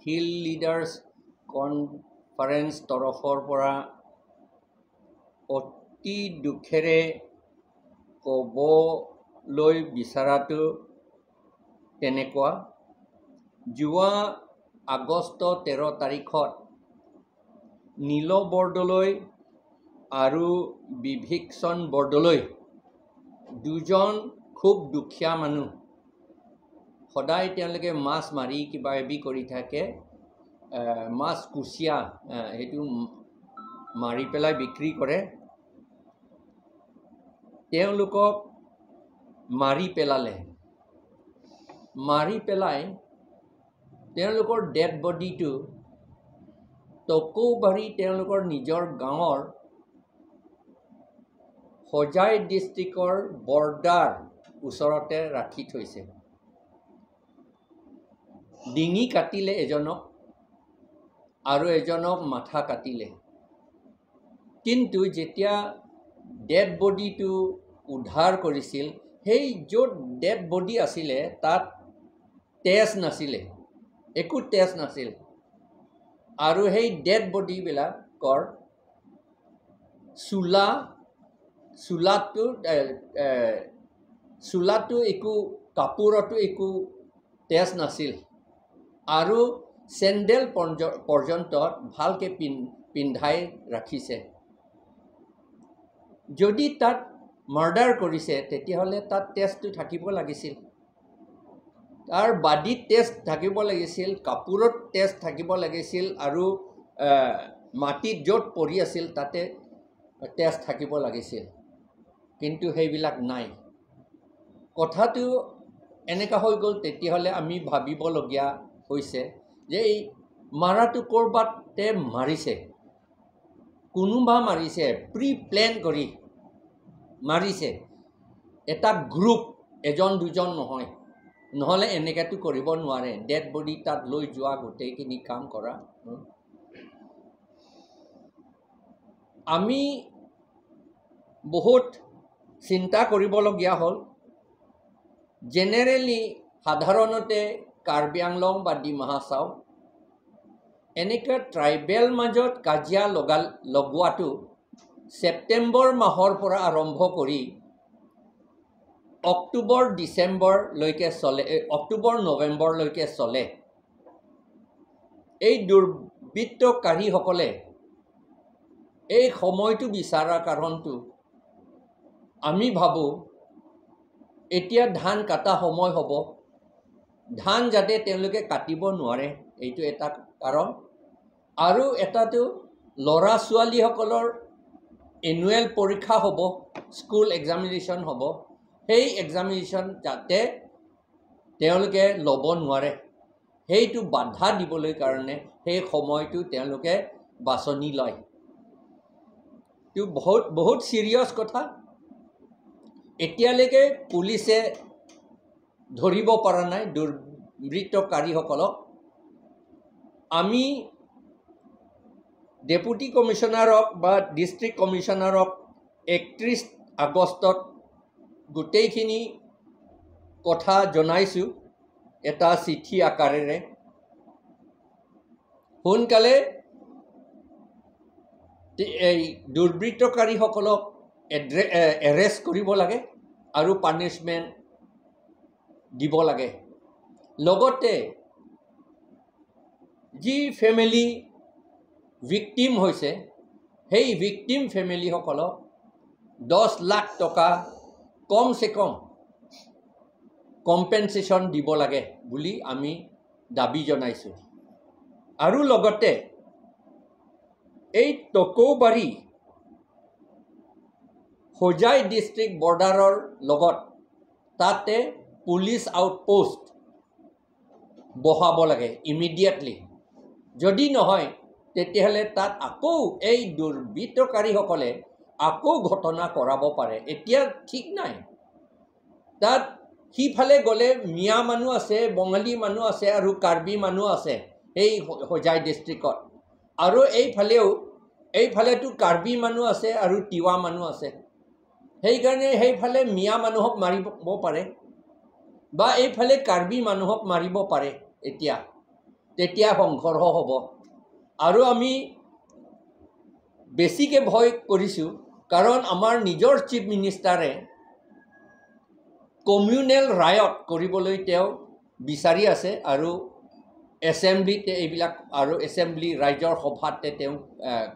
Hill leaders conference তৰফৰ পৰা অতি দুখেৰে ক'বলৈ বিচৰাটো তেনেকুৱা, যোৱা আগষ্ট 13 তাৰিখত নীল বৰদলৈ আৰু বিভীষণ বৰদলৈ দুজন খুব দুখীয়া মানুহ, সদায় তেওঁলোকে মাছ মাৰি কিবা কিবি কৰি থাকে, মাছ কুচিয়া সেইটো মাৰি পেলাই বিক্ৰী কৰে। তেওঁলোকক মাৰি পেলালে, মাৰি পেলাই তেওঁলোকৰ ডেড বডিটো টকৌবাৰী তেওঁলোকৰ নিজৰ গাঁৱৰ হোজাই ডিষ্ট্ৰিক্টৰ বৰ্ডাৰ ওচৰতে ৰাখি থৈছে। ডিঙি কাটিলে এজনক আৰু এজনক মাথা কাটিলে। কিন্তু যেতিয়া ডেড বডিটো উদ্ধাৰ কৰিছিল, সেই য'ত ডেড বডি আছিলে তাত তেজ নাছিলে, একো তেজ নাছিল। আৰু সেই ডেড বডিবিলাকৰ চোলাটো একো, কাপোৰতো একো তেজ নাছিল আৰু চেণ্ডেল পৰ্যন্ত ভালকৈ পিন্ধাই ৰাখিছে। যদি তাত মাৰ্ডাৰ কৰিছে তেতিয়াহ'লে তাত তেজটো থাকিব লাগিছিল, তাৰ বাডিত তেজ থাকিব লাগিছিল, কাপোৰত তেজ থাকিব লাগিছিল আৰু মাটিত য'ত পৰি আছিল তাতে তেজ থাকিব লাগিছিল, কিন্তু সেইবিলাক নাই। কথাটো এনেকুৱা হৈ গ'ল। তেতিয়াহ'লে আমি ভাবিবলগীয়া হৈছে যে এই মাৰাটো ক'ৰবাতে মাৰিছে, কোনোবা মাৰিছে, প্ৰি প্লেন কৰি মাৰিছে, এটা গ্ৰুপ, এজন দুজন নহয়, নহ'লে এনেকুৱাতো কৰিব নোৱাৰে। ডেড বডি তাত লৈ যোৱা, গোটেইখিনি কাম কৰা। আমি বহুত চিন্তা কৰিবলগীয়া হ'ল। জেনেৰেলি সাধাৰণতে কাৰ্বি আংলং বা ডিমা হাছাও এনেকুৱা ট্ৰাইবেল মাজত কাজিয়া লগোৱাটো ছেপ্টেম্বৰ মাহৰ পৰা আৰম্ভ কৰি অক্টোবৰ ডিচেম্বৰলৈকে চলে, অক্টোবৰ নৱেম্বৰলৈকে চলে। এই দুৰ্বৃত্তকাৰীসকলে এই সময়টো বিচৰাৰ কাৰণটো আমি ভাবোঁ, এতিয়া ধান কটা সময় হ'ব, ধান যাতে তেওঁলোকে কাটিব নোৱাৰে এইটো এটা কাৰণ। আৰু এটাটো ল'ৰা ছোৱালীসকলৰ এনুৱেল পৰীক্ষা হ'ব, স্কুল এক্সামিনেশ্যন হ'ব, সেই এক্সামিনেশ্যন যাতে তেওঁলোকে ল'ব নোৱাৰে সেইটো বাধা দিবলৈ কাৰণে সেই সময়টো তেওঁলোকে বাছনি লয়। এইটো বহুত বহুত চিৰিয়াছ কথা। এতিয়ালৈকে পুলিচে ধৰিব পৰা নাই দুৰ্বৃত্তকাৰীসকলক। আমি ডেপুটি কমিশ্যনাৰক বা ডিষ্ট্ৰিক্ট কমিশ্যনাৰক 31 আগষ্টত গোটেইখিনি কথা জনাইছোঁ এটা চিঠি আকাৰেৰে। সোনকালে এই দুৰ্বৃত্তকাৰীসকলক এৰেষ্ট কৰিব লাগে আৰু পানিছমেণ্ট দিব লাগে। লগতে যি ফেমিলি ভিক্টিম হৈছে সেই ভিক্টিম ফেমিলিসকলক 10 লাখ টকা কমচে কম কম্পেনচেশ্যন দিব লাগে বুলি আমি দাবী জনাইছোঁ। আৰু লগতে এই টকৌবাৰী হোজাই ডিষ্ট্ৰিক্ট বৰ্ডাৰৰ লগত তাতে পুলিচ আউটপোষ্ট বহাব লাগে ইমিডিয়েটলি। যদি নহয় তেতিয়াহ'লে তাত আকৌ এই দুৰ্বৃত্তকাৰীসকলে আকৌ ঘটনা কৰাব পাৰে। এতিয়া ঠিক নাই, তাত সিফালে গ'লে মিয়া মানুহ আছে, বঙালী মানুহ আছে আৰু কাৰ্বি মানুহ আছে এই হোজাই ডিষ্ট্ৰিক্টত, আৰু এইফালেতো কাৰ্বি মানুহ আছে আৰু তিৱা মানুহ আছে। সেইকাৰণে সেইফালে মিয়া মানুহক মাৰিব পাৰে বা এইফালে কাৰ্বি মানুহক মাৰিব পাৰে এতিয়া। তেতিয়া সংঘৰ্ষ হ'ব। আৰু আমি বেছিকৈ ভয় কৰিছোঁ কাৰণ আমাৰ নিজৰ চিফ মিনিষ্টাৰে কমিউনেল ৰায়ত কৰিবলৈ তেওঁ বিচাৰি আছে আৰু এছেম্বলিতে এইবিলাক আৰু এছেম্বলি ৰাইজৰ সভাতে তেওঁ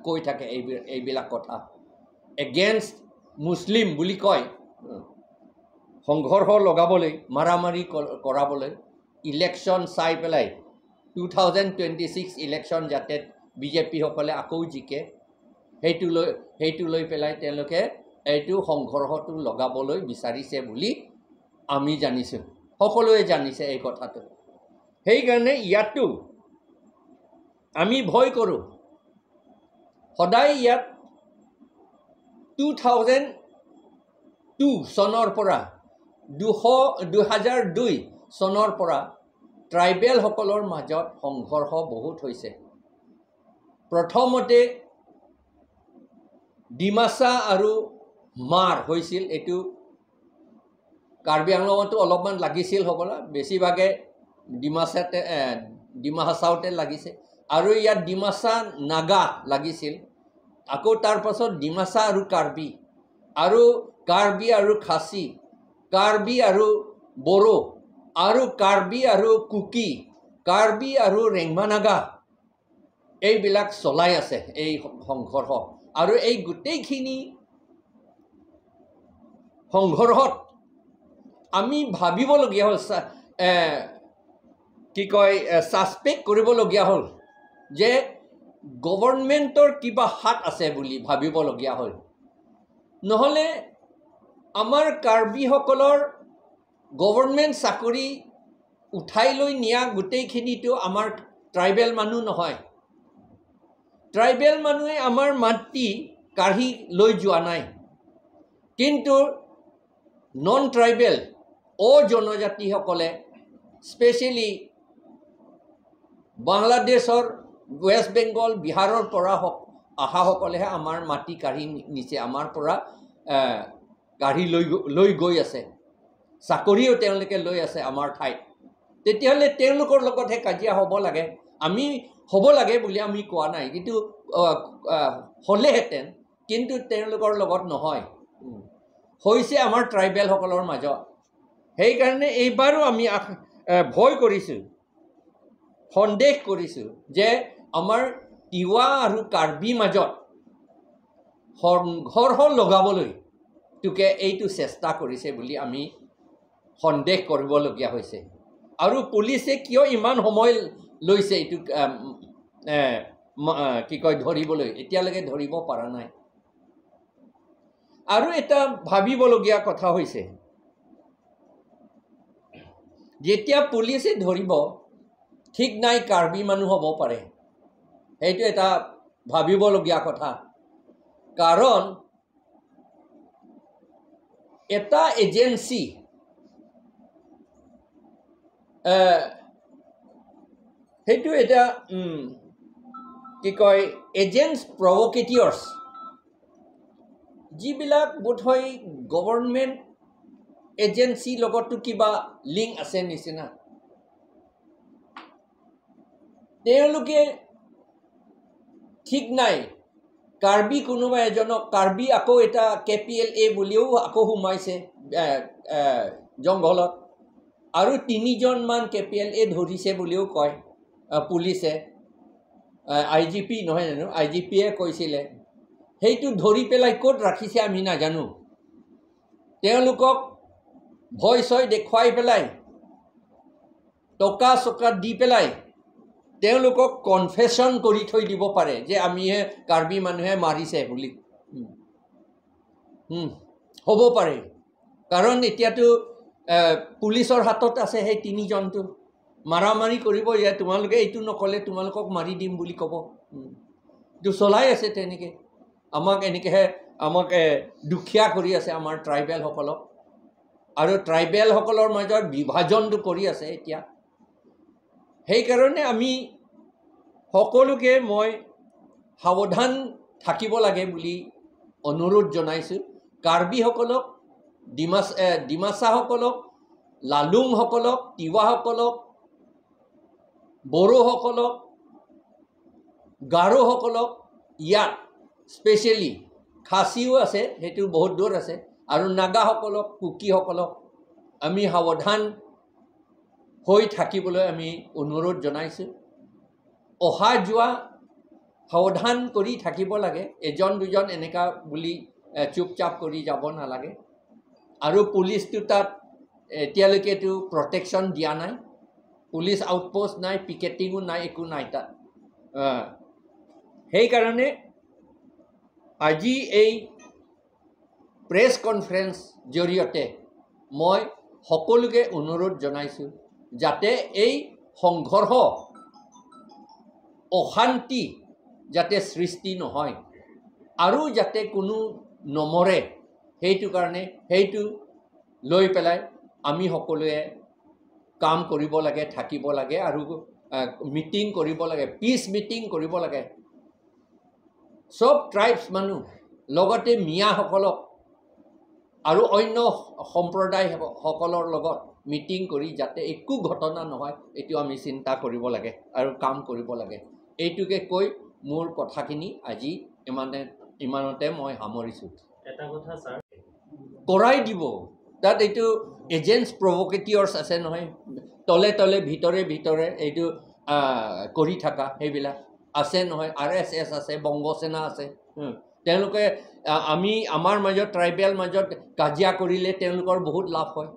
কৈ থাকে এইবিলাক কথা, এগেইনষ্ট মুছলিম বুলি কয়, সংঘৰ্ষ লগাবলৈ, মাৰামাৰি কৰাবলৈ, ইলেকশ্যন চাই পেলাই 2026 ইলেকশ্যন যাতে বিজেপিসকলে আকৌ জিকে সেইটো লৈ পেলাই তেওঁলোকে এইটো সংঘৰ্ষটো লগাবলৈ বিচাৰিছে বুলি আমি জানিছোঁ, সকলোৱে জানিছে এই কথাটো। সেইকাৰণে ইয়াতো আমি ভয় কৰোঁ সদায়। ইয়াত 2002 চনৰ পৰা 2002 চনৰ পৰা ট্ৰাইবেলসকলৰ মাজত সংঘৰ্ষ বহুত হৈছে। প্ৰথমতে ডিমাচা আৰু মাৰ হৈছিল, এইটো কাৰ্বি আংলঙতো অলপমান লাগিছিল হ'বলা, বেছিভাগে ডিমাচাতে ডিমা হাছাওতে লাগিছে আৰু ইয়াত ডিমাচা নাগা লাগিছিল। আকৌ তাৰপাছত ডিমাচা আৰু কাৰ্বি, আৰু কাৰ্বি আৰু খাচী, কাৰ্বি আৰু বড়ো, আৰু কাৰ্বি আৰু কুকি, কাৰ্বি আৰু ৰেংমা নাগা, এইবিলাক চলাই আছে এই সংঘৰ্ষ। আৰু এই গোটেইখিনি সংঘৰ্ষত আমি ভাবিবলগীয়া হ'ল, কি কয়, ছাছপেক্ট কৰিবলগীয়া হ'ল যে গভৰ্ণমেণ্টৰ কিবা হাত আছে বুলি ভাবিবলগীয়া হ'ল। নহ'লে আমাৰ কাৰ্বিসকলৰ গভৰ্ণমেণ্ট চাকৰি উঠাই লৈ নিয়া গোটেইখিনিতো আমাৰ ট্ৰাইবেল মানুহ নহয়। ট্ৰাইবেল মানুহে আমাৰ মাটি কাঢ়ি লৈ যোৱা নাই, কিন্তু নন ট্ৰাইবেল অজনজাতিসকলে স্পেচিয়েলি বাংলাদেশৰ, ৱেষ্ট বেংগল, বিহাৰৰ পৰা অহাসকলেহে আমাৰ মাটি কাঢ়ি নিছে, আমাৰ পৰা কাঢ়ি লৈ গৈ আছে, চাকৰিও তেওঁলোকে লৈ আছে আমাৰ ঠাইত। তেতিয়াহ'লে তেওঁলোকৰ লগতহে কাজিয়া হ'ব লাগে, আমি হ'ব লাগে বুলি আমি কোৱা নাই, কিন্তু হ'লেহেঁতেন, কিন্তু তেওঁলোকৰ লগত নহয়, হৈছে আমাৰ ট্ৰাইবেলসকলৰ মাজত। সেইকাৰণে এইবাৰো আমি ভয় কৰিছোঁ, সন্দেহ কৰিছোঁ যে আমাৰ তিৱা আৰু কাৰ্বি মাজত সংঘৰ্ষ লগাবলৈ তোকে এইটো চেষ্টা কৰিছে বুলি আমি সন্দেহ কৰিবলগীয়া হৈছে। আৰু পুলিচে কিয় ইমান সময় লৈছে এইটো কি কয় ধৰিবলৈ, এতিয়ালৈকে ধৰিব পৰা নাই। আৰু এটা ভাবিবলগীয়া কথা হৈছে, যেতিয়া পুলিচে ধৰিব ঠিক নাই কাৰ্বি মানুহ হ'ব পাৰে, সেইটো এটা ভাবিবলগীয়া কথা। কাৰণ এটা এজেঞ্চি সেইটো এটা কি কয় এজেঞ্চ প্ৰভ'কেটিয়ৰ্ছ, যিবিলাক বোধহয় গভৰ্ণমেণ্ট এজেঞ্চিৰ লগতো কিবা লিংক আছে নিচিনা, তেওঁলোকে ঠিক নাই কাৰ্বি কোনোবা এজনক, কাৰ্বি আকৌ এটা কে পি এল এ বুলিও আকৌ সোমাইছে জংঘলত, আৰু তিনিজনমান কে পি এল এ ধৰিছে বুলিও কয় পুলিচে, I G P নহয় জানো, I G পিয়ে কৈছিলে। সেইটো ধৰি পেলাই ক'ত ৰাখিছে আমি নাজানো। তেওঁলোকক ভয় চয় দেখুৱাই পেলাই, টকা চকা দি পেলাই তেওঁলোকক কনফেশ্যন কৰি থৈ দিব পাৰে যে আমিহে কাৰ্বি মানুহে মাৰিছে বুলি। হ'ব পাৰে, কাৰণ এতিয়াতো পুলিচৰ হাতত আছে সেই তিনিজনটো, মাৰামাৰি কৰিব, ইয়াত তোমালোকে এইটো নক'লে তোমালোকক মাৰি দিম বুলি ক'ব। এইটো চলাই আছে তেনেকৈ, আমাক এনেকৈহে আমাক দুখীয়া কৰি আছে আমাৰ ট্ৰাইবেলসকলক, আৰু ট্ৰাইবেলসকলৰ মাজত বিভাজনটো কৰি আছে এতিয়া। সেইকাৰণে আমি সকলোকে মই সাৱধান থাকিব লাগে বুলি অনুৰোধ জনাইছোঁ। কাৰ্বিসকলক, ডিমাচাসকলক, লালুংসকলক, তিৱাসকলক, বড়োসকলক, গাৰোসকলক, ইয়াত স্পেচিয়েলি খাচীও আছে, সেইটো বহুত দূৰ আছে, আৰু নাগাসকলক, কুকিসকলক আমি সাৱধান হৈ থাকিবলৈ আমি অনুৰোধ জনাইছোঁ। অহা যোৱা সাৱধান কৰি থাকিব লাগে, এজন দুজন এনেকুৱা বুলি চুপচাপ কৰি যাব নালাগে। আৰু পুলিচটো তাত এতিয়ালৈকেতো প্ৰটেকশ্যন দিয়া নাই, পুলিচ আউটপোষ্ট নাই, পিকেটিঙো নাই, একো নাই তাত। সেইকাৰণে আজি এই প্ৰেছ কনফাৰেঞ্চ জৰিয়তে মই সকলোকে অনুৰোধ জনাইছোঁ যাতে এই সংঘৰ্ষ, অশান্তি যাতে সৃষ্টি নহয় আৰু যাতে কোনো নমৰে, সেইটো কাৰণে সেইটো লৈ পেলাই আমি সকলোৱে কাম কৰিব লাগে, থাকিব লাগে আৰু মিটিং কৰিব লাগে, পিচ মিটিং কৰিব লাগে। চব ট্ৰাইবছ মানুহ, লগতে মিয়াসকলক আৰু অন্য সম্প্ৰদায়সকলৰ লগত মিটিং কৰি যাতে একো ঘটনা নহয় এইটো আমি চিন্তা কৰিব লাগে আৰু কাম কৰিব লাগে। এইটোকে কৈ মোৰ কথাখিনি আজি ইমানতে মই সামৰিছোঁ। এটা কথা ছাৰ, কৰাই দিব তাত এইটো এজেণ্টছ প্ৰভ'কেটিয়ৰ্ছ আছে নহয়, তলে তলে ভিতৰে ভিতৰে এইটো কৰি থকা সেইবিলাক আছে নহয়। RSS আছে, বংগসেনা আছে। তেওঁলোকে আমি আমাৰ মাজত ট্ৰাইবেল মাজত কাজিয়া কৰিলে তেওঁলোকৰ বহুত লাভ হয়,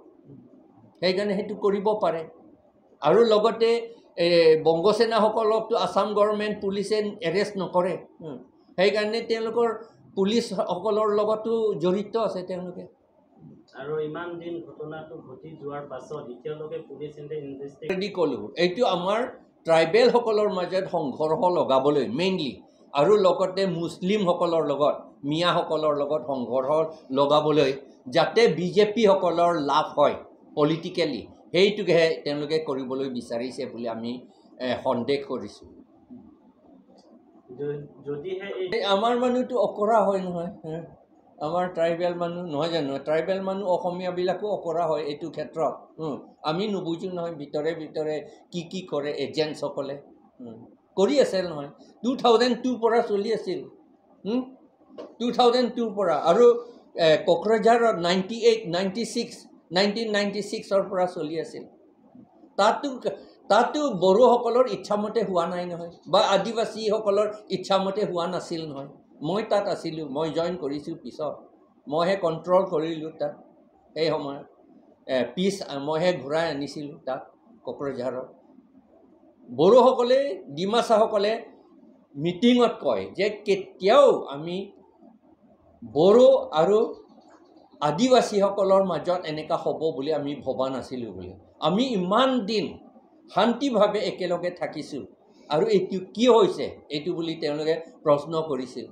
সেইকাৰণে সেইটো কৰিব পাৰে। আৰু লগতে বংগসেনাসকলকতো আছাম গভৰ্ণমেণ্ট পুলিচে এৰেষ্ট নকৰে, সেইকাৰণে তেওঁলোকৰ পুলিচসকলৰ লগতো জড়িত আছে তেওঁলোকে। আৰু ইমান দিন ঘটনাটো ঘটি যোৱাৰ পাছত এতিয়ালৈকে পুলিচ ইনভেষ্টিগেশ্যন ক'লোঁ, এইটো আমাৰ ট্ৰাইবেলসকলৰ মাজত সংঘৰ্ষ লগাবলৈ মেইনলি, আৰু লগতে মুছলিমসকলৰ লগত, মিয়াসকলৰ লগত সংঘৰ্ষ লগাবলৈ যাতে বিজেপিসকলৰ লাভ হয় পলিটিকেলি, সেইটোকেহে তেওঁলোকে কৰিবলৈ বিচাৰিছে বুলি আমি সন্দেহ কৰিছোঁ। যদিহে আমাৰ মানুহটো অকৰা হয় নহয়, আমাৰ ট্ৰাইবেল মানুহ নহয় জানো, ট্ৰাইবেল মানুহ অসমীয়াবিলাকো অকৰা হয় এইটো ক্ষেত্ৰত। আমি নুবুজোঁ নহয় ভিতৰে ভিতৰে কি কি কৰে এজেণ্টসকলে কৰি আছে নহয়। 2002 পৰা চলি আছিল, 2002 পৰা, আৰু কোকৰাঝাৰত 98, 96, 1996ৰ পৰা চলি আছিল। তাতো বড়োসকলৰ ইচ্ছামতে হোৱা নাই নহয়, বা আদিবাসীসকলৰ ইচ্ছামতে হোৱা নাছিল নহয়। মই তাত আছিলোঁ, মই জইন কৰিছোঁ পিছত, মইহে কণ্ট্ৰল কৰিলোঁ তাত সেই সময়ত, পিচ মইহে ঘূৰাই আনিছিলোঁ তাত কোকৰাঝাৰত। বড়োসকলে, ডিমাচাসকলে মিটিঙত কয় যে কেতিয়াও আমি বড়ো আৰু আদিবাসীসকলৰ মাজত এনেকুৱা হ'ব বুলি আমি ভবা নাছিলোঁ বুলি। আমি ইমান দিন শান্তিভাৱে একেলগে থাকিছোঁ আৰু এইটো কি হৈছে এইটো বুলি তেওঁলোকে প্ৰশ্ন কৰিছিল।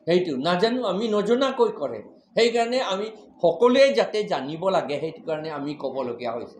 সেইটো নাজানো, আমি নজনাকৈ কৰে, সেইকাৰণে আমি সকলোৱে যাতে জানিব লাগে সেইটো কাৰণে আমি ক'বলগীয়া হৈছে।